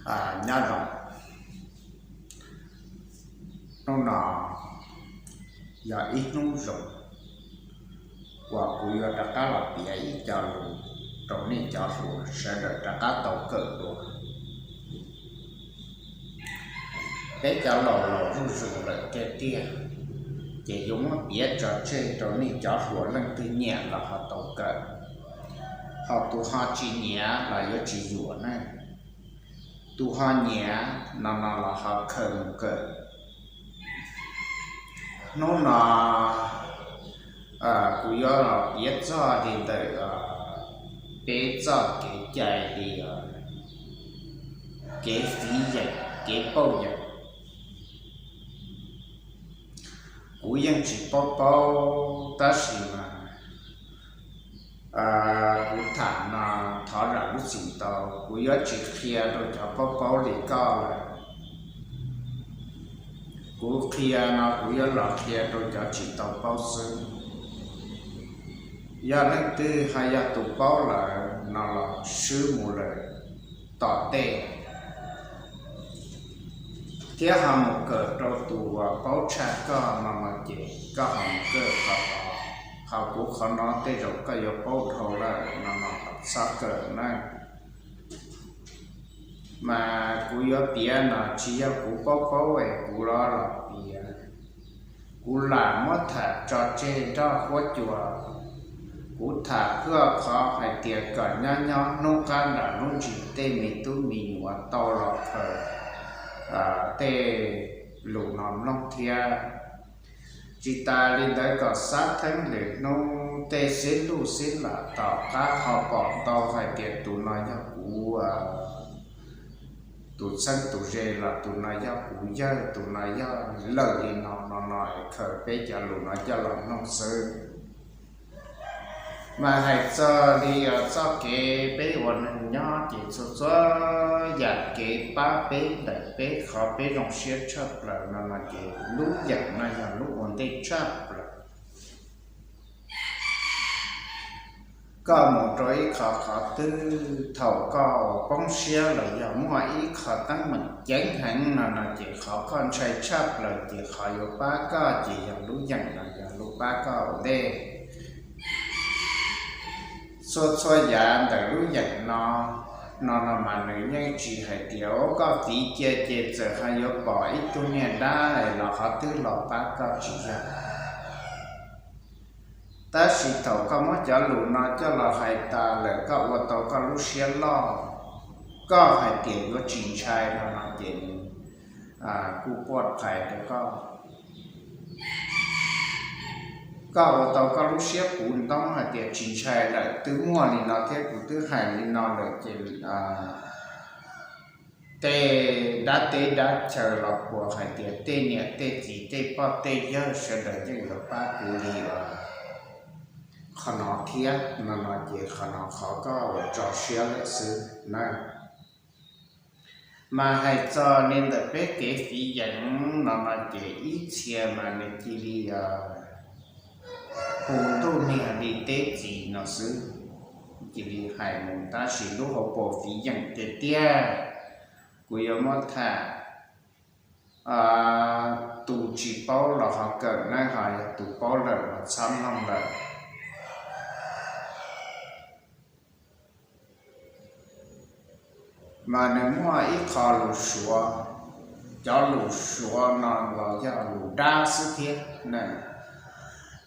Nyob zoo, hnub no yog ib hnub zoo uas kuv yuav rov qab los piav ib co lus rau nej cov hluas sawv daws rov qab tau kawm dua. Peb cov laus laus zuj zus lawm tiag tiag, ces yuav muab piav tso tseg rau nej cov hluas leej twg nyiam los ho tau kawm, ho tus ho tsis nyiam los yuav tsis yuam na. Tus ho nyiam no no los ho khaws mus kawm. Hnub no kuv yuav los piav txog li ntawm peb txoj kev cai li kev fiv yeem, kev pauj yeem. Kuv yeej tsis paub paub, tab sis mas kuv tham no thov zam lub txim ntau, kuv yuav tsis qhia rau cov paub paub li koj lawm. Kuv qhia no kuv yuav los qhia rau cov tsis tau paub xwb. Yog leej twg ho yog tus paub lawm no los swb mus lawm tom ntej, thiab ho mus kawm rau tus uas paub tshaj koj no no ces koj ho mus kawm qhov tod, ho kuv qhov no tej zaum koj yuav paub dhau lawm no no txhob kawm na. Mas kuv yuav piav no tsis yog kuv paub paub es kuv los los piav. Kuv lam muab tham tso tseg nroj huab cua. Kuv tham phwj qhov hais tias kom nyob nyob hnub qab nram lub ntsis tej me tub me nyuam tau los khaws tej lus no mloog thiab. Tsis tas li ntawd kom xab theeb lwm hnub tej xib luj xib lam tom qab ho pom tau hais tias tus no yog kuv, tus txheeb tus ze los tus no yog kuv yawg, tus no yog lawm li no no no es khaws peb cov lus no coj los mloog xwb. Mas hais txog li txoj kev peb ua neeg nyob ces txhua txhua yam kev pab peb ntawm peb qhov peb zoo siab tshaj plaws no no ces lub yeem no yog lub ua ntej tshaj plaws. Koj mus rau ib qho qhov twg thaum koj poob siab los yog muaj ib qho teeb meem ceeb heev no no ces qhov koj ntshai tshaj plaws ces qhov yuav pab koj ces yog lub yeem no yog lub pab koj ua ntej. Txhua txhua yav ntawm lub yeem no, no no mas nws yeej tsis hais tias ua koj fiv cia ces txawm ho yuav pom ib tug niag dab los qhov twg los pab koj tsis yog. Tab sis thaum koj muab cov lus no coj los hais tas lawm koj ua tau koj lub siab loj, koj hais tias yuav tsis ntshai no no ces nws kuj puaj phais rau koj. Koj ua tau koj lub siab puv ntoob hais tias tsis ntshai lawm, twb muaj li no thiab kuv twb hais li no lawm ces tej dab teb dab chaw los puas hais tias tej niam tej txiv tej poj tej yawg sawv daws yeej yuav pab kuv li uas qhov no thiab no no ces qhov no qhov koj ua tso siab lawm xwb na. Mas hais txog li ntawm peb kev fiv yeem no no ces ib txhia mas nws cia li hu ntuj niag li teb txiv no xwb, cia li hais mus tab sis lub hauv paus fiv yeem tiag tiag kuv yuav muab tham. Tus tsis paub los ho kawm na, ho yog tus paub lawm los txhob mloog lawm. Mas nws muaj ib qho lus Suav, cov lus Suav no los yog lus dab xwb thiab na.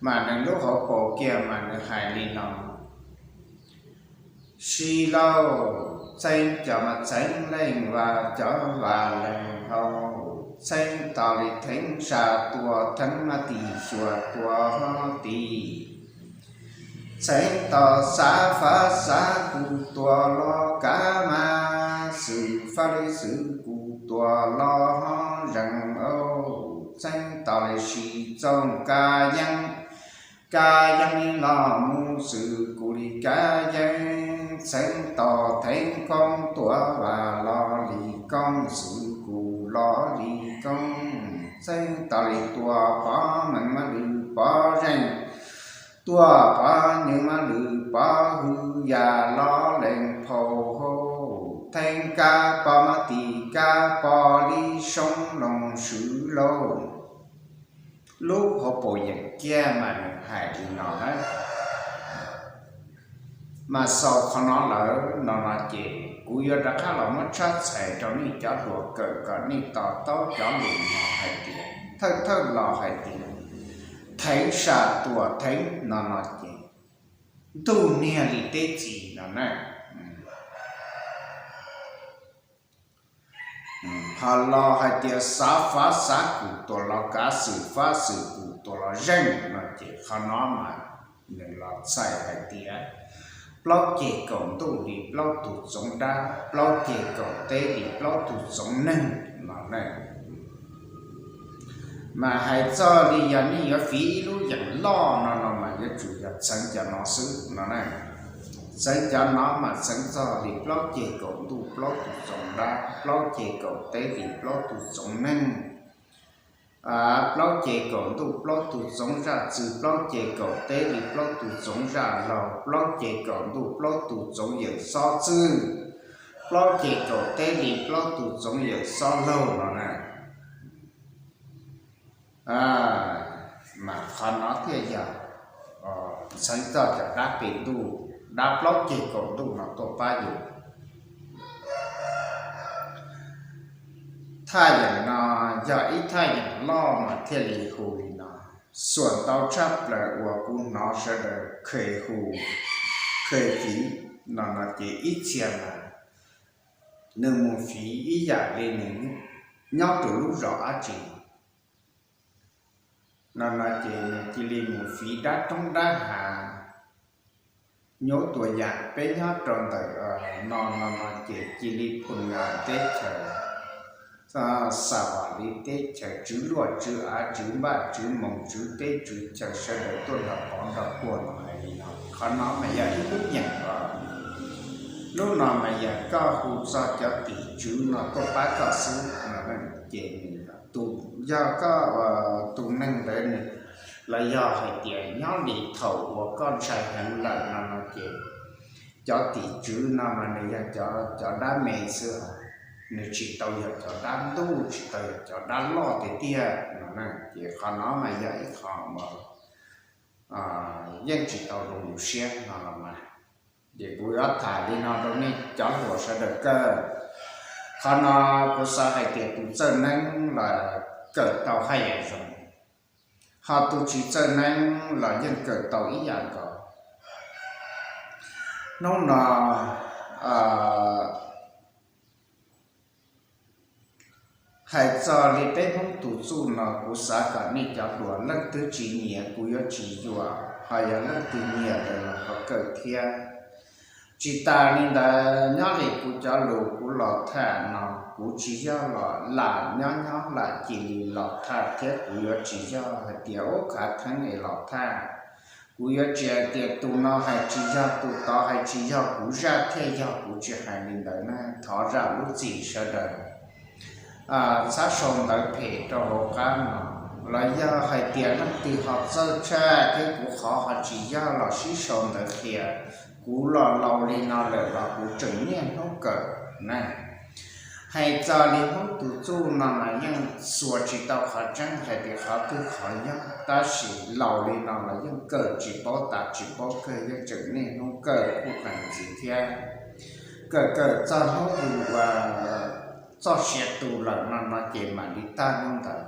Mas nws lub hauv paus kiag mas nws hais li no: Sib lauj, txheeb cov mas txheeb leej vas cov vas leej hau, txheeb tos li theeb sa tua theeb mas tis xyuas tua ho tis. Txheeb tos xav fab xav kuv tua los kav mas xwm fab li xwm kuv tua los ho zees au. Txheeb tos li sib txooj kab yeeb, kab yeeb li los mus xwm kuv li kab yeeb. Txheeb tos theeb koob tua vas los li koob xwm kuv los li koob. Txheeb tos li tua pov meej mas lwm pov zeej, tua pov nyeej mas lwm pov hwj yam los leej phau hau. Theeb kab pov mas tis lub hauv paus yeem kiag mas nws hais li no na. Mas xaus qhov no lawm no no ces kuv yuav rov qab los muab tshab txhais rau nej cov hluas kawm kom nej to taub cov lus no hais tias thawj thawj los hais tias theev sam tuam theev no no ces ntuj niag li teb txi no na. Ho los hais tias xav fav xav kum tuam los kav xwm fav xwm kum tuam los zeej no ces qhov no mas nws los txhais hais tias plaub ceg kaum ntuj li plaub tug txoov dab, plaub ceg kaum teb li plaub tug txoov neeg no na. Mas hais txog li yog nej yuav fiv ib lub yeem loj no no mas yuav tsum yog txheev cov no xwb no na. Txheev cov no mas txheev txog li plaub ceg kaum ntuj plaub tug txoov dab, plaub ceg kaum teb li plaub tug txoov neeg, plaub ceg kaum ntuj plaub tug txoov zaj txwv, plaub ceg kaum teb li plaub tug txoov zaj laug, plaub ceg kaum ntuj plaub tug txoov yawm xob txwj, plaub ceg kaum teb li plaub tug txoov yawm xob laug no na. Mas qhov no thiaj yog txheev txog cov dab pem ntuj, dab plaub ceg kaum ntuj no tuaj pab yus. Thaj yeem no yog ib thaj yeem loj mas thiaj li hu li no. Xuam ntau tshaj plaws uas kuv hnov sawv daws kheev hu, kheev fiv no no ces ib txhia mas nws mus fiv ib yam li nws nyob rau lub zos dab tsi no no ces nws cia li mus fiv dab roob dab hav, nyob tua yam peb nyob rau ntawm no no no ces cia li phu nas teb chaws, xa vam li teb chaws, tswv luaj tswv av, tswv npaj tswv moos, tswv teb tswv chaw sawv daws tuaj nrog pov nrog puag no hais li no. Qhov no mas yog ib lub yeem os. Lub no mas yog koj hu txog cov tim tswv no tuaj pab koj xwb no ces nws, tus, yog koj tus neeg ntawd nws, los yog hais tias nyob li thaum uas koj ntshai heev lawm no no ces cov tim tswv no mas nws yog cov dab me xwb, nws tsis tau yog cov dab ntuj, tsis tau yog cov dab loj tiag tiag no na. Ces qhov no mas yog ib qho uas yeej tsis tau zoo yus siab no los mas. Ces kuv yuav tham li no rau nej cov hluas sawv daws kawm. Qhov no kuv xav hais tias tus txawj neeb los kawm tau haj yam zoo, ho tus tsis txawj neeb los yeej kawm tau ib yam nkaus. Hnub no hais txog li peb Hmoob tus txuj no kuv xav kom nej cov hluas leej twg tsis nyiam kuv yuav tsis yuam, ho yog leej twg nyiam lawm los ho kawm thiab. Tsis tas li ntawd nyob li kuv cov lus kuv los tham no kuv tsis yog los lam nyob nyob lam cia li los tham thiab kuv yuav tsis yog hais tias ub khav theeb es los tham. Kuv yuav tsis hais tias tus no hais tsis yog, tus tod hais tsis yog, kuv zaj thiaj yog, kuv tsis hais li ntawd na. Thov zam lub txim sawv daws txhob sau ntawv phem rau hauv qab no, los yog hais tias leej twg ho txawj tshaj thiab kuv qhov ho tsis yog los sib sau ntawv qhia. Kuv los laus li no lawm los kuv tseem niaj hnub kawm na. Hais txog li Hmoob tus txuj no mas yeej xuas tsis tau qhov tseeb hais tias qhov twg qhov yog, tab sis laus li no los yeej kawm tsis paub tas tsis paub kawg, yeej tseem niaj hnub kawm kuj qees ntxiv thiab. Kawm kawm txog hnub yus ua txoj sia tu lawm no no ces mam li tag hnub ntawd.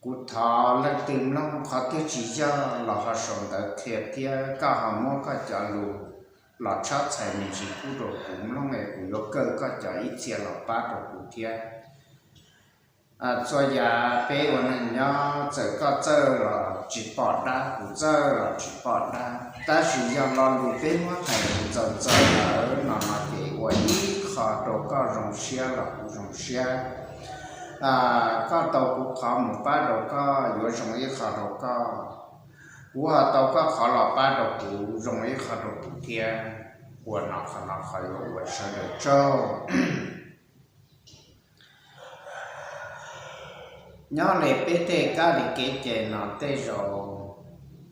Kuv thov leej twg mloog qhov twg tsis yog los ho sau ntawv qhia thiab koj ho muab koj cov lus los tshab txhais me ntsis pub rau kuv mloog es kuv yuav kawm koj cov ib txhia los pab rau kuv thiab. Txhua yam peb ua neeg nyob txawm koj txawj los tsis pom dab, kuv txawj los tsis pom dab, tab sis yog lo lus peb muab hais txaus txaus lawm no no ces ua ib qho rau koj zoo siab los kuv zoo siab. Koj tau kuv qhov mus pab rau koj yuav zoo ib qho rau koj, kuv ho tau koj qhov los pab rau kuv zoo ib qho rau kuv thiab. Ua no qhov no qhov yuav ua sawv daws tsaug. Nyob li peb tej kab li kev cai no tej zaum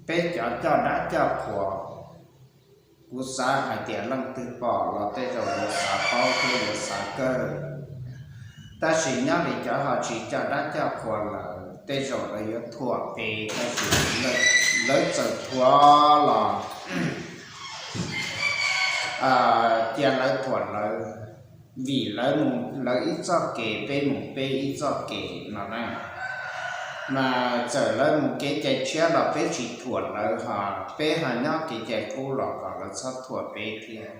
peb cov coj dab coj qhua, kuv xav hais tias leej twg pom los tej zaum yuav xav paub thiab yuav xav kawm. Tab sis nyob li cov ho tsis coj dab coj qhua lawm, tej zaum lawv yuav thuam peb, tab sis lawv txawm thuam los cia lawv thuam lawv, vim lawv mus lawv ib txoj kev, peb mus peb ib txoj kev no na. Mas txawm lawv mus kev cai tshiab los peb tsis thuam lawv, ho peb ho nyob kev cai qub los kom lawv txhob thuam peb thiab.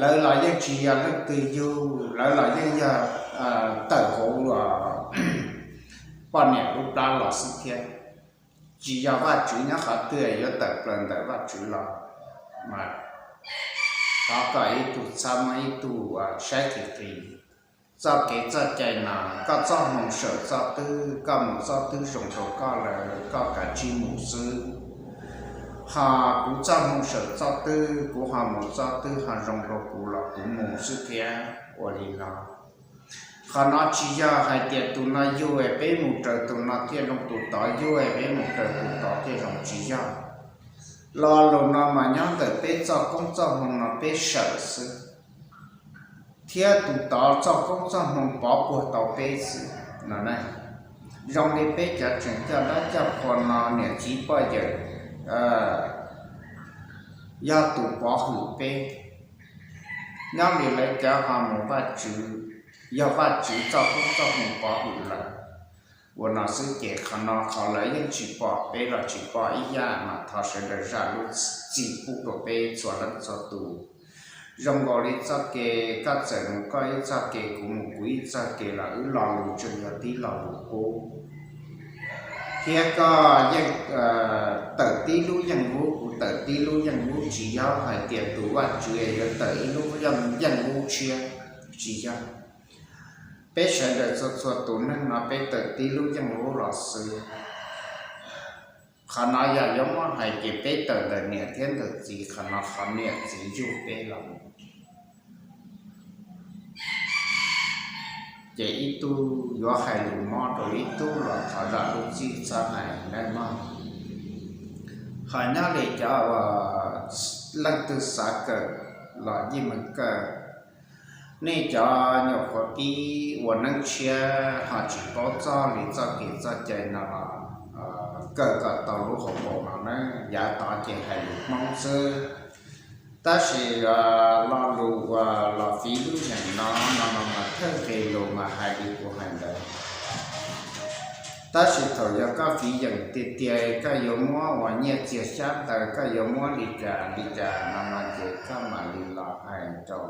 Lawv los yeej tsis yog leej twg yug, lawv los yeej yog tawm hauv poj niam lub plab los xwb thiab. Tsis yog Vajtswv nyob qhov twg yuav tawm plaws ntawm Vajtswv los. Mas thov kom ib tug txhob muab ib tug saib qis qis. Txoj kev txoj cai no, koj txoj hmoo sawm txoj twg, koj mus txoj twg zoo rau koj lawm koj kav tsij mus xwb. Ho kuv txoj hmoo sawm txoj twg, kuv ho mus txoj twg ho zoo rau kuv los kuv mus xwb thiab. Ua li no, qhov no tsis yog hais tias tus no yug es peb mus raws tus no thiaj zoo, tus tod yug es peb mus raws tus tod thiaj zoo, tsis yog. Lo lus no mas nyob ntawm peb txoj koob txoj hmoo no peb sawm xwb, thiab tus tod txoj koob txoj hmoo pov puag tau peb xwb no na. Zoo li peb cov tseem coj dab coj qhua no, niam txiv poj yawm yog tus pov hwm peb, nyob li lawv cov ho mus Vajtswv, yog Vajtswv txoj koob txoj hmoo pov hwm lawv. Ua no xwb ces qhov no qhov lawv yeej tsis pom peb los tsis pom ib yam, mas thov sawv daws zam lub txim pub rau peb txhua leej txhua tus. Zoo nkaus li txoj kev koj txawm mus koj ib txoj kev, kuv mus kuv ib txoj kev los wb lo lus tseem yog tib lo lus qub, thiab koj yeej tawm tib lub yeej lub, kuv tawm tib lub yeej lub, tsis yog hais tias tus Vajtswv yuav tawm ib lub yeej lub tshiab, tsis yog. Peb sawv daws txhua txhua tus neeg no peb tawm tib lub yeej lub los xwb. Qhov no yog yuav muab hais ces peb tawm ntawm niam thiab ntawm txiv, qhov no qhov niam txiv yug peb los mus, ces ib tug yuav hais lus mob rau ib tug los thov zam lub txim txhob hais nawb mog. Ho nyob li cov uas leej twg xav kawm los yeej meem kawm. Nej cov nyuam qhuav pib ua neeb tshiab ho tsis paub txog li txoj kev txoj cai no los kawm kom tau lub hauv paus no na. Yav tod ces hais lus Hmoob xwb, tab sis lo lus uas los fiv lub yeem no no no mas thawj nqe lus mas hais li kuv hais ntawd. Tab sis thaum yog koj fiv yeem tiag tiag, koj yuav muab uas nyiaj txiag xyab ntawv, koj yuav muab li cas li cas no no ces koj mam li los hais rau.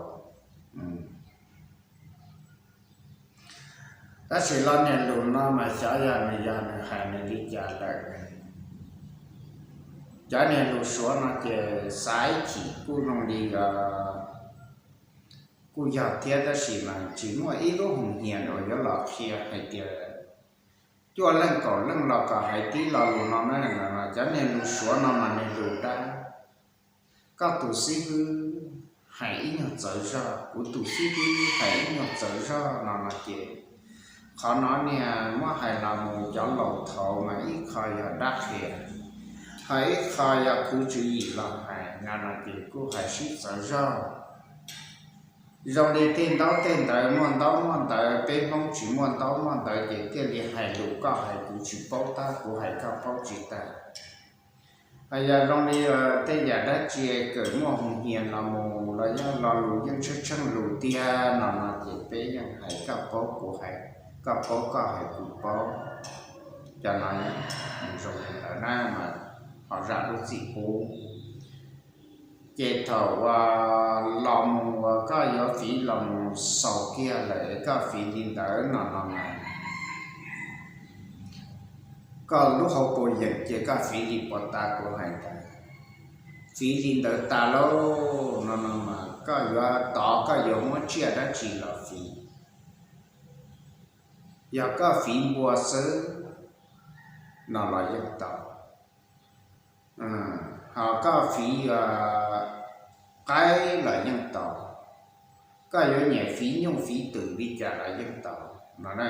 Tab sis lo niag lus no mas xyov yog nws yog nws hais nws li cas lawm. Cov niag lus Suav no ces xaiv chim kuj zoo li kuj yog thiab, tab sis mas tsis muaj ib lub hoo hias uas yuav los qhia hais tias cuaj leej kaum leej los kom hais tib lo lus no na. Cov niag lus Suav no mas niag lus dab, koj tus xib hwb hais ib nyuag txawv zog, kuv tus xib hwb hais ib nyuag txawv zog no no ces qhov no niag muab hais los mus cov laus thaud mas ib qho yog dab qhia, ho ib qho yog khwv tswv yim los hais no no ces kuj hais sib txawv zog. Zoo li tej ntaub tej ntawv muaj ntaub muaj ntawv, peb Hmoob tsis muaj ntaub muaj ntawv ces thiaj li hais lus koj hais kuv tsis paub tag, kuv hais koj paub tsis tag. Yog zoo li tej yam dab tsi kawm muaj hoo hias no mus los yog lo lus yeej tsheej tsheej lus tiag no no ces peb yeej hais koj paub kuv hais, koj paub koj hais kuv paub. Cov no zoo li ntawd na mas ho zam lub txim pub. Ces thaum uas los mus uas koj yuav fiv los mus xaus kiag lawm es koj fiv li ntawd no no mas koj lub hauv paus yeem ces koj fiv li puas tas kuv hais ntawd. Fiv li ntawd tas lauj no no mas koj yuav tod koj yuav muab tsiaj dab tsi los fiv. Yog koj fiv npua xwb no los yeej tau, ho koj fiv qaib los yeej tau, koj yuav nyiam fiv nyuj fiv twm li cas los yeej tau no na.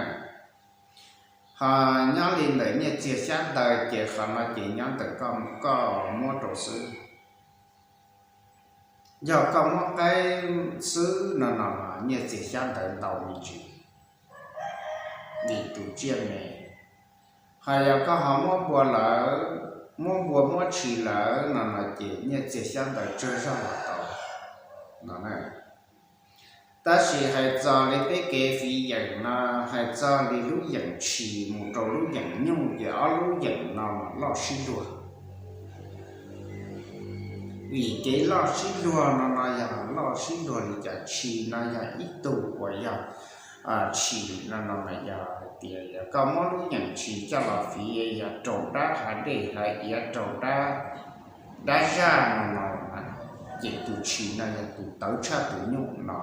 Ho nyob li ntawm nyiaj txiag xyab ntawv ces qhov no ces nyob ntawm koj muab rau xwb. Yog koj muab qaib xwb no no mas nyiaj txiag xyab ntawv ntau me ntsis, vim tus tsiaj me Hos yog koj ho muab npua lawm, muab npua muab tshis lawm no no ces nyiaj txiag xyab ntawv tsawg zog los tau no. Tab sis hais txog li peb kev fiv yeem no, hais txog li lub yeem tshis mus rau lub yeem nyuj ces ob lub yeem no mas loj sib luag. Vim kev loj sib luag no no yog loj sib luag li cas? Tshis no yog ib tug uas yog tshis no no mas yog hais tias yog koj muab lub yeem tshis coj los fiv yog raug dab hav dej hav iav, raug dab zaj no no, ces tus tshis no yog tus tawv tshaj tus nyuj no.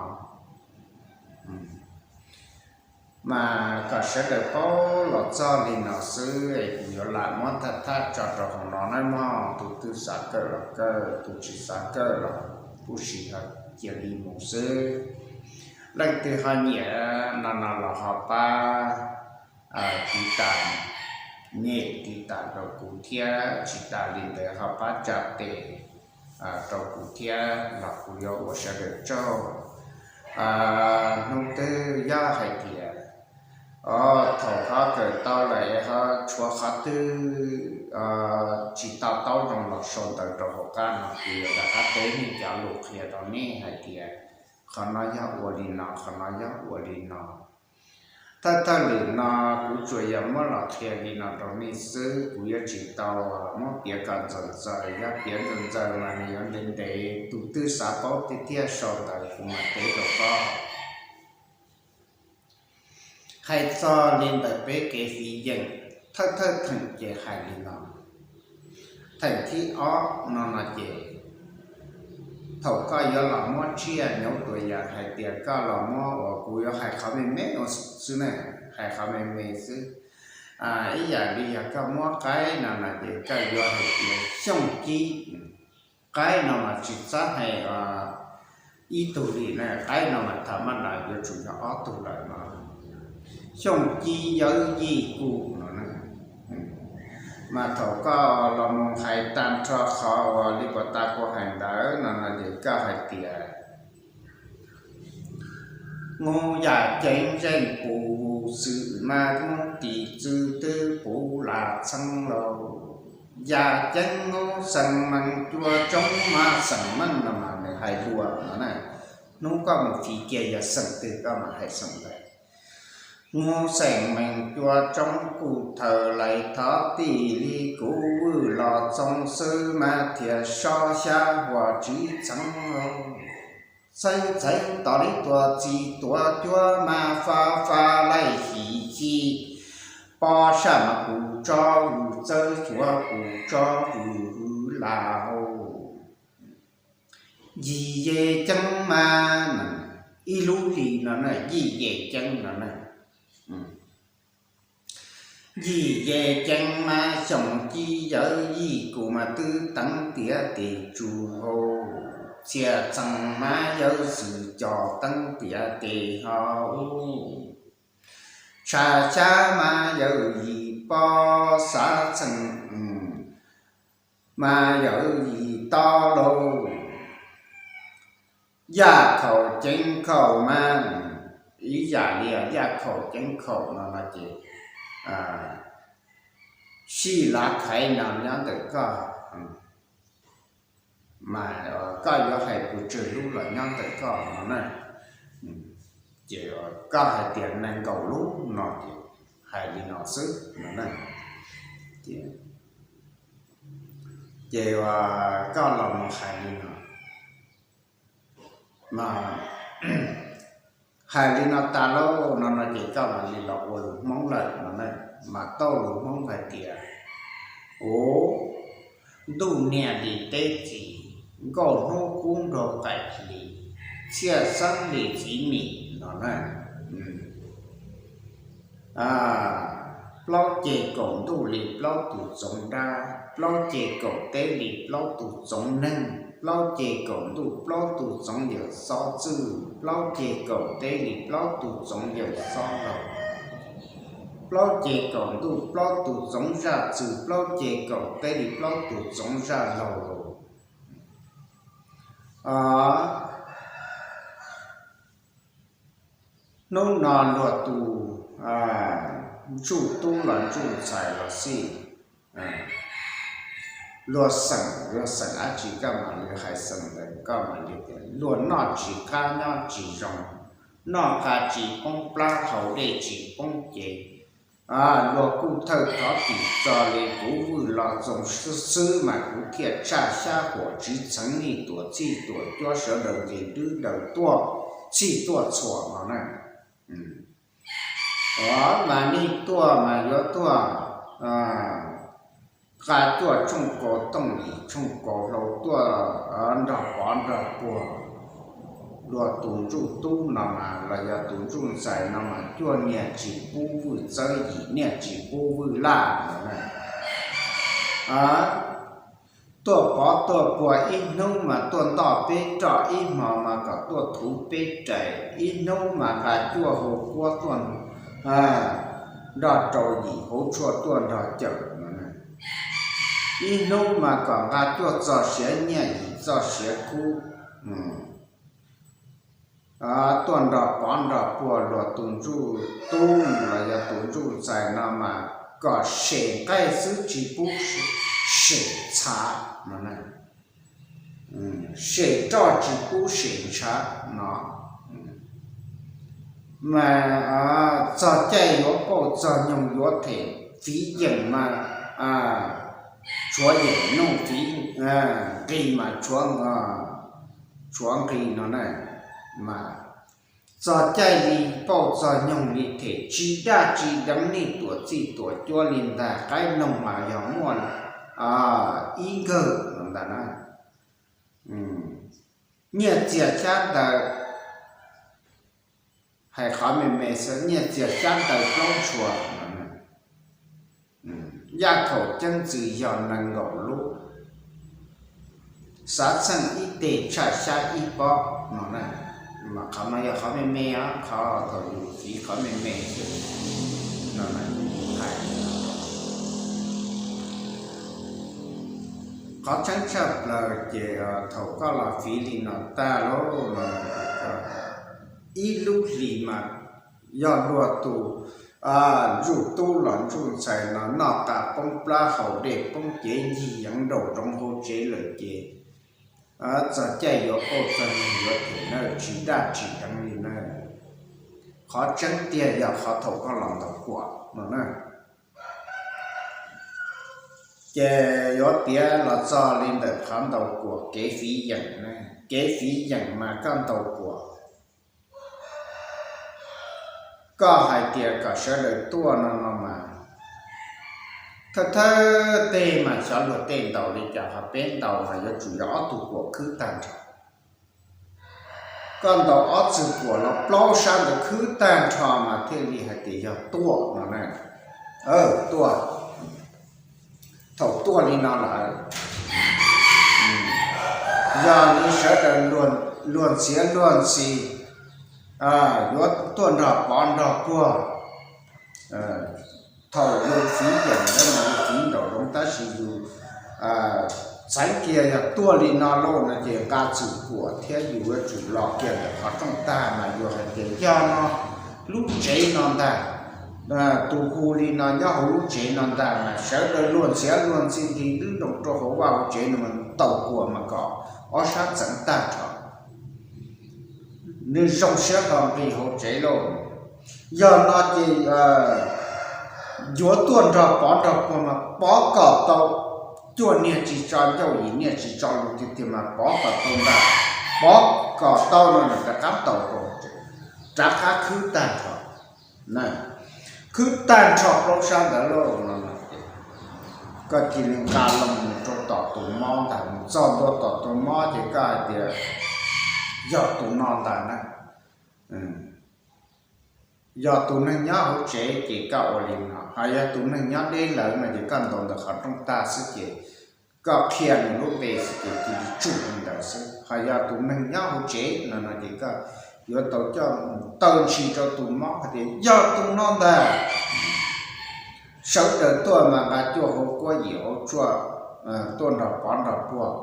Mas kom sawv daws paub los txog li no xwb es kuv yuav lam muab thaj thaj tso rau hauv no nawb mog. Tus twg xav kawm los kawm, tus tsis xav kawm los kuj sim ho cia li mus xwb. Leej twg ho nyiam no no los ho pab tiv tas, nyem tiv tas rau kuv thiab, tsis tas li ntawd ho pab tsa tes rau kuv thiab los kuv yuav ua sawv daws tsaug. Hnub twg yog hais tias, o, thaum koj kawm tau lawm es ho tshuav qhov twg tsis to taub zoo los sau ntawv rau hauv qab no kuv yuav rov qab teb nej cov lus qhia rau nej hais tias qhov no yog ua li no, qhov no yog ua li no. Thawj thawj lwm no kuv tsuas yog muab los qhia li no rau nej xwb, kuv yuav tsis tau muab piav kom ntxaws ntxaws, yog piav ntxaws ntxaws mas nws yuav ntev ntev. Tus twg xav paub tiag tiag sau ntawv kuv mam teb rau koj. Hais txog li ntawm peb kev fiv yeem, thawj thawj theem ces hais li no. Theem thib ob no no ces thaum koj yuav los muab tsiaj, nyob tus yam hais tias koj los muab, uas kuv yuav hais qhov me me xwb na, hais qhov me me xwb. Ib yam li yog koj muab qaib no no ces koj yuav hais tias Xyooj Cib. Qaib no mas tsis txhob hais ib tug li na, qaib no mas thaum maj nram yuav tsum yog ob tug lawm no. Xyooj Cib Yawb Yij Kuj no na. Mas thaum koj los mus hais tag nrho qhov uas li puas tas kuv hais ntawd no no ces koj hais tias Nub yaj ceeb zeej puv xwm mas, nub tim txwv twb puv lam txheeb lauj. Yaj ceeb nub xeem meej cua tsoob mas, xeem meej no mas nws hais dua no na. Hnub koj mus fiv kiag yog xeem twg koj mam hais xeem ntawd. Nub xeem meej cua tsoob kuj thawm lais thov tij li kuv vwj los txoov xwb mas thiaj sob xyab huam tsiv txheeb lauj. Txheeb txheeb tos li tuaj txi tuav cuab mas, fab fab laij him ci pob saj mas kuv tsob vwm, txawb xyuav kuv tsob vwm hwv lam hau. Yij yej ceeb mas, ib lub li no na, yij yej ceeb no na. Yij yej ceeb mas, Xyooj Cib Yawb Yij Kuj mas twb teev tiav tes tsuj hau. Txhiaj txheej mas, Yawj Xwm Coj teev tiav tes hau. Tshav xyab mas, Yawj Yij Pob, xav txheej mas Yawj Yij Tob lauj. Yaj khaum ceev khaum mas, ib yam li yaj khaum ceev khaum no no ces sij lav khaiv no nyob ntawm koj, mas koj yuav hais pes tsawg lub los nyob ntawm koj no na. Ces koj hais tias nees nkaum lub no ces hais li no xwb no na. Ces koj los mus hais li no, mas hais li no tas lauj no no ces koj mam li los ua lus Hmoob lawm no na. Mas tau lus Hmoob hais tias, u, ntuj niag li teb txiv, nkauj hnub kub nraug qaim hli, txhiaj xeeb li txiv mim no na. Plaub ceg kaum ntuj li plaub tug txoov dab, plaub ceg kaum teb li plaub tug txoov neeg, plaub ceg kaum ntuj plaub tug txoov yawm xob txwj, plaub ceg kaum teb li plaub tug txoov yawm xob laug, plaub ceg kaum ntuj plaub tug txoov zaj txwj, plaub ceg kaum teb li plaub tug txoov zaj laug. Hnub no luag tus ntsuj tub los ntsuj ntxhais los xij, luag xeem, luag xeem dab tsi koj mam li hais xeem ntawd, koj mam li tias luag noj tsis qab nyob tsis zoo, noj qa tsis poob plab haus dej tsis poob cev. Luag kuj thawj thov tim txog li kuv vwm los txoos xwb mas kuv thiaj tshaj xyab huam tsis txheev nej tuam txhij tuam cuab sawv daws nqis dwb daws tuaj txhij tuaj txhua no na. Ov, mas nej tuaj mas yuav tuaj nqa cuaj tshooj kaus tooj yim tshooj kaus hlau tuaj nrog pov nrog puag. Luag tus ntsuj tub no mas los yog tus ntsuj ntxhais no mas cuaj niag tsis pub vwj txawb yim niag tsis pub vwj laj no na. Tuaj pov tuaj puag ib hnub mas tuaj ntoj peb roj, ib hmo mas kom tuaj thuv peb rais, ib hnub mas nqa cuaj hau kuab tuaj nrog rau yim hauv tshuaj tuaj nrog cawm no. Ib hnub mas kom nqa cuaj txoj siav nyiaj yim txoj siav kub tuaj nrog pov nrog puag. Luag tus ntsuj tub los yog tus ntsuj ntxhais no mas kom sem nqaij xwb tsis pub sem txhav no. Sem roj tsis pub sem ntshav no. Mas txog caij yuav pauj txog nyoog yuav them fiv yeem mas tshuav yeem noj, fiv nqis mas tshuav nqis no na. Mas txog caij li pauj txog nyoog li them tsis daj tsis deev nej tuam txhij tuam cuab li ntag. Qaib noog mas yog muaj ib nkawg no ntag na. Nyiaj txiag xyab ntawv, hais qhov me me xwb, nyiaj txiag xyab ntawv plaub ntshua no. Yaj thaum ceeb txwm yog nees nkaum lub, xav txheej ib teg tshaj xyab ib pob no na. Mas qhov no yog qhov me me os, qhov thaum yus fiv qhov me me xwb no na. Hais qhov tseeb tshaj plaws ces thaum koj los fiv li no tag lauj no, ib lub hlis mas yog luag tus ntsuj tub los ntsuj ntxhais no noj qa poob plab haus dej poob cev ncig yeev nraum zoov hauv tsev lawm ces txog caij yuav pauj txog nyoog yuav them na tsis daj tsis deev li na. Qhov tseeb tiag yog qhov thaum koj los ntaus kuam no na. Ces yuav piav los txog li ntawm qhov ntaus kuam kev fiv yeem na. Kev fiv yeem mas koj ntaus kuam, koj hais tias kom sawv daws tuaj no no mas, thawj thawj teg mas xyov luag tej ntaus li cas, ho peb ntaus mas yuav tsum yog ob tug kuam khwb tag nrho. Koj ntaus ob txwg kuam los plaub sab ntawd khwb tag nrho mas thiaj li hais tias yog tuaj no na. Tuaj. Thaum tuaj li no lawm, yog li sawv daws luag ntxhiav luag ntxhi yuav tuaj nrog pov nrog puag, thaum yus fiv yeem ntawd mas yus fiv nraum zoov tab sis yus txheev kiag yog tuaj li no lauj no ces nqa txwm kuam thiab yus yuav tsum los kiag ntawm qhov rooj tag mas yus hais tias yog no lub tsev no ntag, tus hu li no nyob hauv lub tsev no ntag mas sawv daws luag ntxhiav luag ntxhi nti lwb nroos rau hauv vaj hauv tsev no mas ntaus kuam mas kom ob sab txeev tag nrho, nws zoo siab hlo nqis hauv tsev lauj. Yog no ces yuav tuaj nrog pov nrog puag mas pov kom tau, cuaj niag tsis tso ncauj yim niag tsis tso lus tiag tiag mas pov kom tau ntag, pov kom tau no nws rov qab ntaus rau, rov qab khwb tag nrho, khwb tag nrho plaub sab ntawd lauj no ces koj cia li nqa loo mus rau tom tus mob ntag, mus txog ntua tom tus mob ces koj hais tias yog tus no ntag na. Yog tus neeg nyob hauv tsev ces koj ua li no, ho yog tus neeg nyob deb lawm no ces koj ntaus ntawm qhov rooj tag xwb ces koj qhia nws lub npe xwb ces cia li tsum li ntawd xwb. Ho yog tus neeg nyob hauv tsev no no ces koj yuav tau coj mus taw ntshis rau tus mob hais tias yog tus no ntag. Sawv daws tuaj mas nqa cuaj hau kuab yim hau tshuaj tuaj nrog pov nrog puag,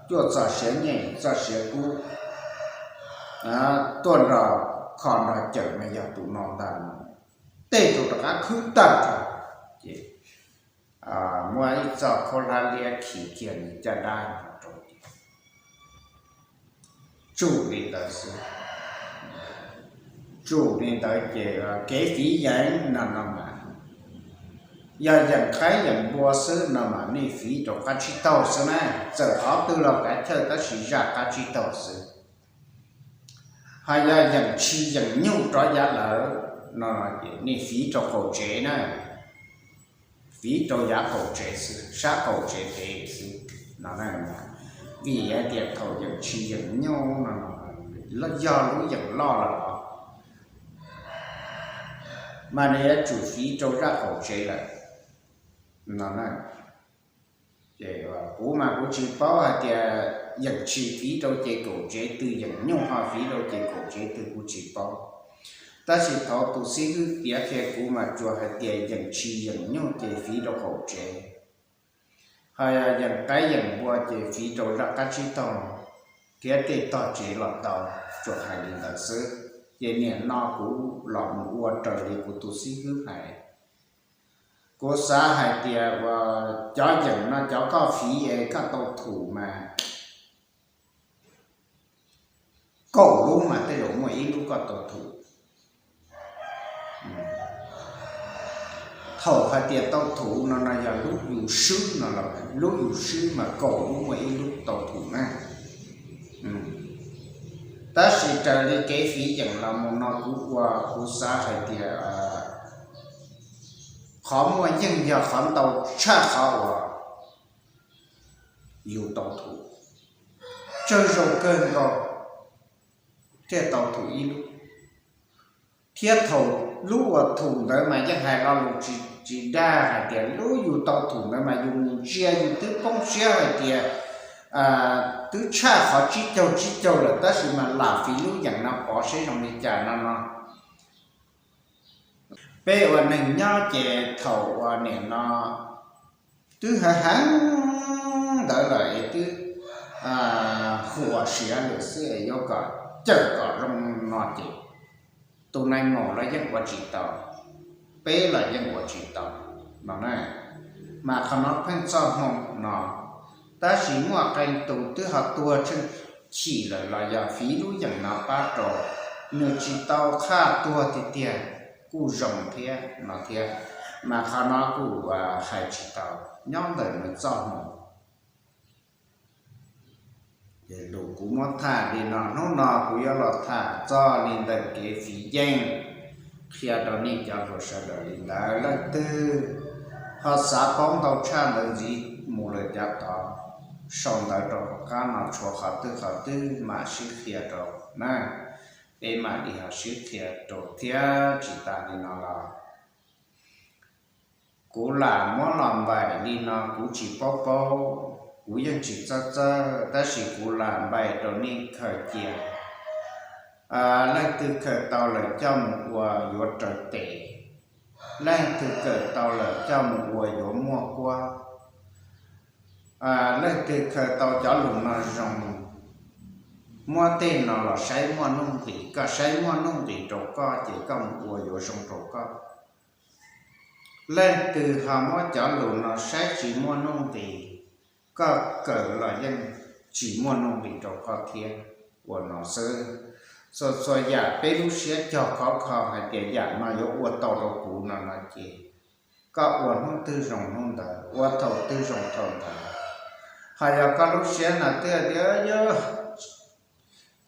cuaj txoj sia nyiaj yim txoj sia kub, tuaj nrog kho nrog cawm mas yog tus no ntag no. tej rau rov qab khwb tag nrho. Ces muab ib txoj khaub hlab liab khi kiag nws caj dab rau, tsum li ntawd xwb. Tsum li ntawd ces kev fiv yeem no no mas, yog yeem qaib yeem npua xwb no mas nej fiv rau qab tsib taug xwb na, txawm qhov twg los kav chawj tab sis zaj qab tsib taug xwb. Ho yog yeem tshis yeem nyuj rov yav lawm no ces nej fiv rau qaum tsev na, fiv rau yav qaum tsev xwb, sab qaum tsev pem xwb no. Vim hais tias thaum yeem tshis yeem nyuj no yog lub yeem loj lawm os, mas nws yuav tsum fiv rau zaj qaum tsev lawm no. Ces kuv mas kuv tsis paub hais tias yeem tshis fiv rau ces kaum tsev twg, yeem nyuj ho fiv rau ces kaum tsev twg kuv tsis paub. Tab sis thaum tus xib hwb piav qhia kuv mas tsuas hais tias yeem tshis yeem nyuj ces fiv rau qaum tsev, ho yog yeem qaib yeem npua ces fiv rau zaj qab tsib taug thiab tej tog tsev los tau, tsuas hais li ntawd xwb. Ces nim no kuv los mus ua raws li kuv tus xib hwb hais. Kuv xav hais tias uas cov yeem no cov koj fiv es koj tau thum mas kaum lub mas tej zaum muaj ib lub koj tau thum. Thaum hais tias tau thum no no yog lub yus swb no los, lub yus swb mas kaum lub muaj ib lub tau thum na. Tab sis raws li kev fiv yeem los mus no kuv ua kuv xav hais tias qhov muaj yeej yog qhov ntau tshaj qhov uas yus tau thum, tsawg zaus kawg nkaus thiaj tau thum ib lub. Thiab thaum lub uas thum ntawd mas yeej hais lo lus tsis dag hais tias lub yus tau thum ntawd mas yus mus ntsia yus twb poob siab hais tias twb tshaj qhov tsib caug tsib caug lawm tab sis mas lam fiv lub yeem no pov seb zoo li cas no no. Peb ua neeg nyob ces thaum uas nim no twb heev heev ntawd lawm es twb huam siav lawm xwb es yuav kom cawm kom zoo no ces tus neeg maum los yeej ua tsis tau, peb los yeej ua tsis tau no na. Mas qhov no pheej txoj hmoo no, tab sis muaj qee tus twb ho tuag tsheej chim lawm los yog fiv lub yeem no pab rau nws tsis tau qhaj tuag tiag tiag kuj zoo thiab no thiab. Mas qhov no kuj hais tsis tau, nyob ntawm nws txoj hmoo. Ces lus kuv muab tham li no, hnub no kuv yuav los tham txog li ntawm kev fiv yeem, qhia rau nej cov hluas sawv daws li ntawd. Leej twg ho xav paub ntau tshaj ntawd ntxiv mus lawm yav tod, sau ntawv rau hauv qab no tshuav qhov twg qhov twg mam sib qhia rau na. Peb mam li ho sib qhia rau thiab. Tsis tas li no los kuv lam muab los npaim li no kuv tsis paub paub, kuv yeej tsis txawj txawj, tab sis kuv lam npaim rau nej khaws cia. Leej twg khaws tau lawm coj mus ua yuav raws tes, leej twg khaws tau lawm coj mus ua yuav muaj kuab. Leej twg khaws tau cov lus no zoo, muab tej no los saib muaj nuj nqis, koj saib muaj nuj nqis rau koj ces koj mus ua yuav zoo rau koj. Leej twg ho muab cov lus no saib tsis muaj nuj nqis, koj kawm los yeej tsis muaj nuj nqis rau koj thiab. Ua no xwb, txhua txhua yam peb lub siab cog khov kho hais tias yam no yuav ua tau rau kuv no no ces koj ua hnub twg zoo hnub ntawd, ua thaum twg zoo thaum ntawd. Ho yog koj lub siab no twb tias yog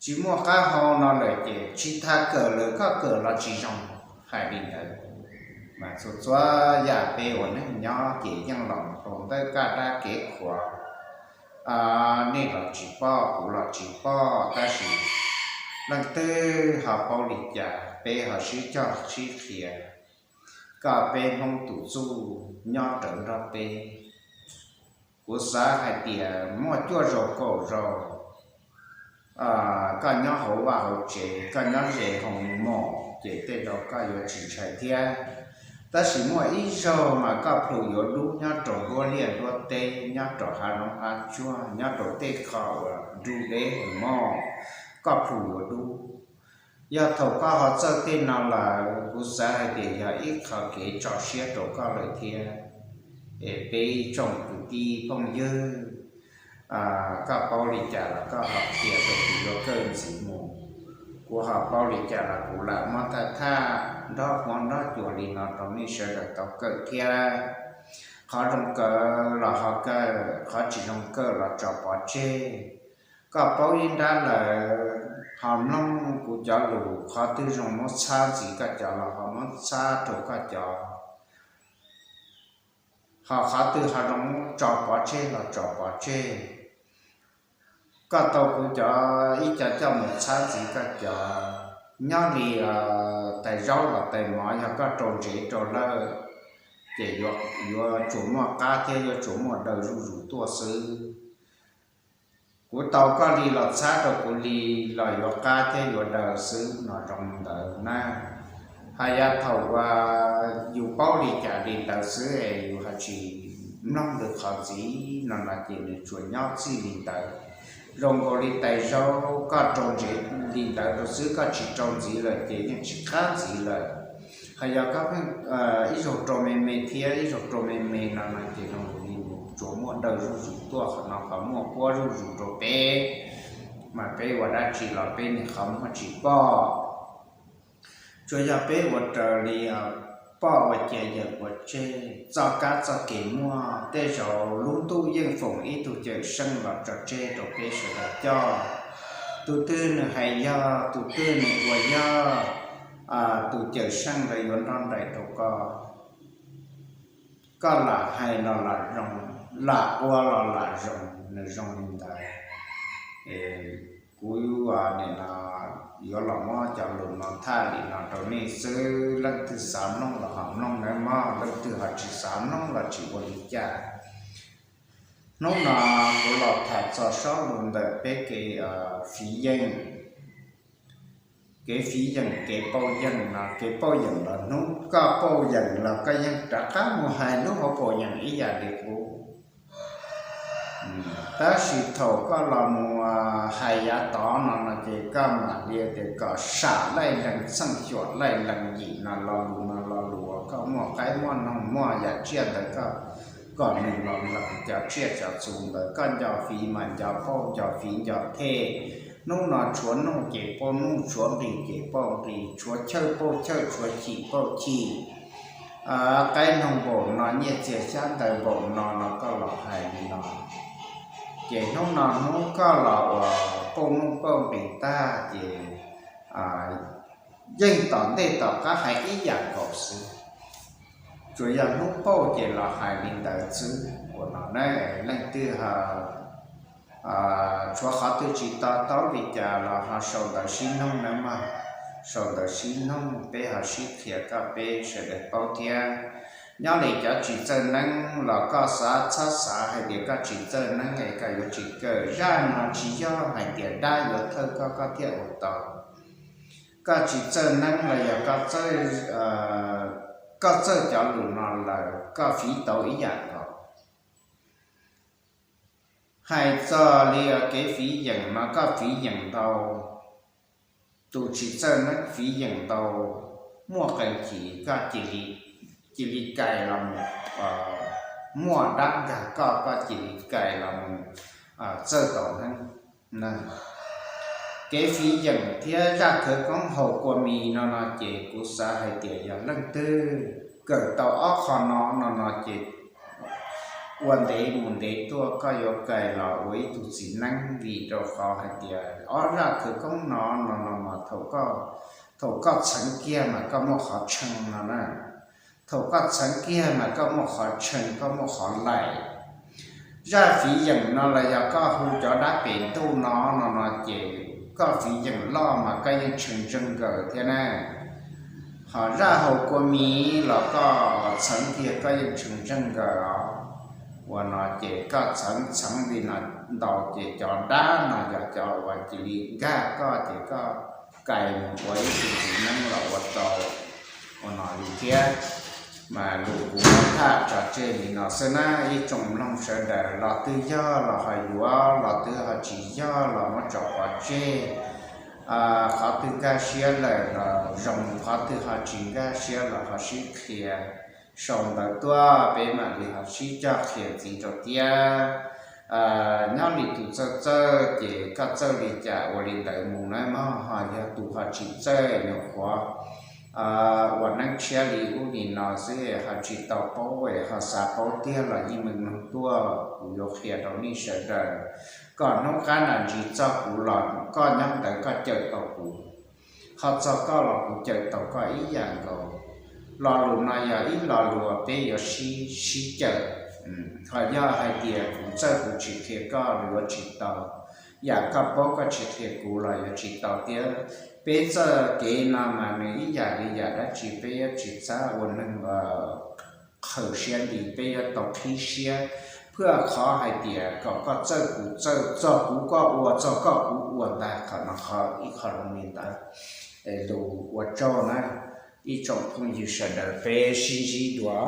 tsis muaj qab hau no lawm ces tsis tas kawm lawm koj kawm los tsis zoo, hais li ntawd. Mas txhua txhua yam peb ua neej nyob ces yeej los rau ntawm kab dab kev qhuav. Nej los tsis pom, kuv los tsis pom, tab sis leej twg ho paub li cas peb ho sib cog sib qhia, koj peb Hmoob tus txuj nyob rawv nrog peb. Kuv xav hais tias muaj cuaj zaus kaum zaus koj nyob hauv vaj hauv tsev, koj nyob ze hoo mom ces tej zaum koj yuav tsis ntshai thiab. Tab sis muaj ib zaug mas koj plhus yuav dub nyob rau nruab liaj nruab teb, nyob rau hav zoov hav tsuag, nyob rau tej qho uas nrug deb hoo mom, koj plhus yuav dub. Yog thaum koj ho txawj tej no lawm, kuv xav hais tias yog ib qho kev tso siab rau koj lawm thiab. Es peb tsoom kwv tij phooj ywg, koj paub li cas los koj ho qhia rau kuv yuav kawm ntxiv mus. Kuv ho paub li cas los kuv lam muab thaj thaj nrog huab nrog cua li no rau nej sawv daws tau kawm thiab. Qhov zoo kawm los ho kawm, qhov tsis zoo kawm los tso pov tseg. Koj paub ib nrab lawm ho mloog kuv cov lus, qhov twg zoo muab txhab ntxiv koj cov los ho muab txhab rau koj cov, ho qhov twg ho zoo muab tso pov tseg los tso pov tseg. Koj tau kuv cov ib co coj mus txhab ntxiv koj cov, nyob li tais zaub los tais mov, yog koj rau ntsev rau lawj ces yuav tsuas muaj qab thiab yuav tsuas muaj daw zuj zus tuaj xwb. Kuv tau koj li los txhab rau kuv li los yuav qab thiab yuav daw xwb no zoo li ntawd na. Hos yog thaum uas yus paub li cas li ntawd xwb es yus ho tsis mloog lwm qhov ntxiv no no ces nws tsuas nyob txij li ntawd. Zoo nkaus li tais zaub, koj rau ntsev li ntawd rau xwb, koj tsis rau ntxiv lawm ces yeej tsis qab ntxiv lawm. Hos yog koj pheej ib zaug rau me me thiab ib zaug rau me me no no ces zoo nkaus li nws tsuas muaj daw zuj zus tuaj, qhov no qhov muaj kuab zuj zus rau peb, mas peb ua dab tsi los peb niaj qhov muag tsis pom. Tsuas yog peb ua raws li poj ua cia yawm ua tseg, txoj kab txoj kev muaj. Tej zaum lub ntuj yeej foom ib tug cawm seej los tso tseg rau peb sawv daws coj. Tus twg nws hais yog, tus twg nws ua yog, tus cawm seej ntawd yuav nrog nraim rau koj. Koj lam hais los lam zoo, lam ua los lam zoo, nws zoo li ntawd. Kuv nim no yuav los muab cov lus no thaj li no rau nej xwb, leej twg xav mloog los ho mloog nawb mog, leej twg ho tsis xav mloog los tsis ua li cas. Hnub no kuv los tham txog sob lus ntawm peb kev fiv yeem, kev fiv yeem, kev pauj yeem no. Kev pauj yeem los hnub koj pauj yeem los koj yeej rov qab mus hais lub hauv paus yeem ib yam li qub. Tab sis thaum koj los mus hais yav tod no no ces koj mam li tias kom sam laij lees txheej xyuam laij lees yim no, lo lus no lo lus uas koj muaj qaib muaj noog muaj yam tsiaj ntawd koj kom nws los lees cov tsiaj cov txhu ntawd. Koj nco fiv mas nco pauj, nco fiv nco thej. Hnub no tshuav nuj ces pauj nuj, tshuav nqis ces pauj nqis, tshuav chawj pauj chawj, tshuav chim pauj chim. Qaib noog npaum no, nyiaj txiag xyab ntawv npaum no no koj los hais li no. Ces hnub no hnub koj los uas pauj nuj pauj nqis tag ces yeej tom ntej tom qab hais ib yam nkaus xwb. Tsuas yog hnub pauj ces los hais li ntawd xwb. Ua no ne, leej twg tshuav qhov twg tsis to taub li cas los ho sau ntawv sib noog nawb mog. Sau ntawv sib noog peb ho sib qhia koj peb sawv daws paub thiab. Nyob li cov tsis txawj neeb los koj xav txhob xav hais tias koj tsis txawj neeb es koj yuav tsis kawm. Zaj no tsis yog hais tias dab yuav thawj koj koj thiaj ua tau. Koj tsis txawj neeb los yog koj txawj cov lus no lawm koj fiv tau ib yam nkaus. Hais txog li kev fiv yeem no koj fiv yeem ntau, tus tsis txawj neeb fiv yeem ntau, muaj qee chim koj cia li kais los mus, muaj dab nkag koj koj cia li kais los mus txawj tau neeb. Kev fiv yeem thiab zaj khawv koob haus kua mis no no ces kuv xav hais tias yog leej twg kawm tau ob qho no no no ces ua ntev mus ntev tuaj koj yuav kais los ua ib tug txiv neeb, vim rau qhov hais tias ob zaj khawv koob no no no mas thaum koj txheev kiag mas koj muaj qhov tshee no na. Thaum koj txheev kiag mas koj muaj qhov tshee, koj muaj qhov laim. Zaj fiv yeem no los yog koj hu cov dab pem ntuj no no no ces koj fiv yeem loj mas koj yeej tshee ntseeg nkaws thiab na. Ho zaj haus kua mis los koj txheev kiag koj yeej tshee ntseeg nkaws os. Ua no ces koj txheev txheev li no ntau ces cov dab no yog cov uas cia li nkag koj ces koj kais mus ua ib tug txiv neeb los ua tau. Ua no li thiab. Mas lus kuv muab tham tso tseg li no xwb na ib tsoom mloog sawv daws, los twg yog los ho yuav, los twg ho tsis yog los muab tso pov tseg. Qhov twg nkag siab lawm los zoo, qhov twg ho tsis nkag siab los ho sib qhia sau ntawv tuaj, peb mam li ho sib coj qhia ntxiv rau tiab. Nyob li tus txawj txawj ces koj txawj li cas ua li ntawd mus na mog, ho yog tus ho tsis txawj nyuam qhuav ua neeb tshiab li ub li no xwb ho tsis tau paub, ho xav paub tiag los yeej meej mloog tuaj, kuv yuav qhia rau nej sawv daws. Kom hnub qab no ntsis txog kuv los koj nyob ntawd koj cawm tau kuv, ho txog koj los kuv cawm tau koj ib yam nkaus. Lo lus no yog ib lo lus peb yuav sib sib cawm. Ho yog hais tias kuv txawj kuv tsis qhia koj los yuav tsis tau, yam koj paub koj tsis qhia kuv los yuav tsis tau thiab. Peb txoj kev no mas nws ib yam li yam dab tsi peb yuav tsis txhob ua neeg qhawv siab li, peb yuav tau qhib siab, phwj qhov hais tias kom koj txawj kuv txawj, txog kuv koj ua, txog koj kuv ua ntag. Qhov no qhov ib qho zoo li ntawd. Lus ua tsaug na, ib tsoom phooj ywg sawv daws peb sib ntsib dua.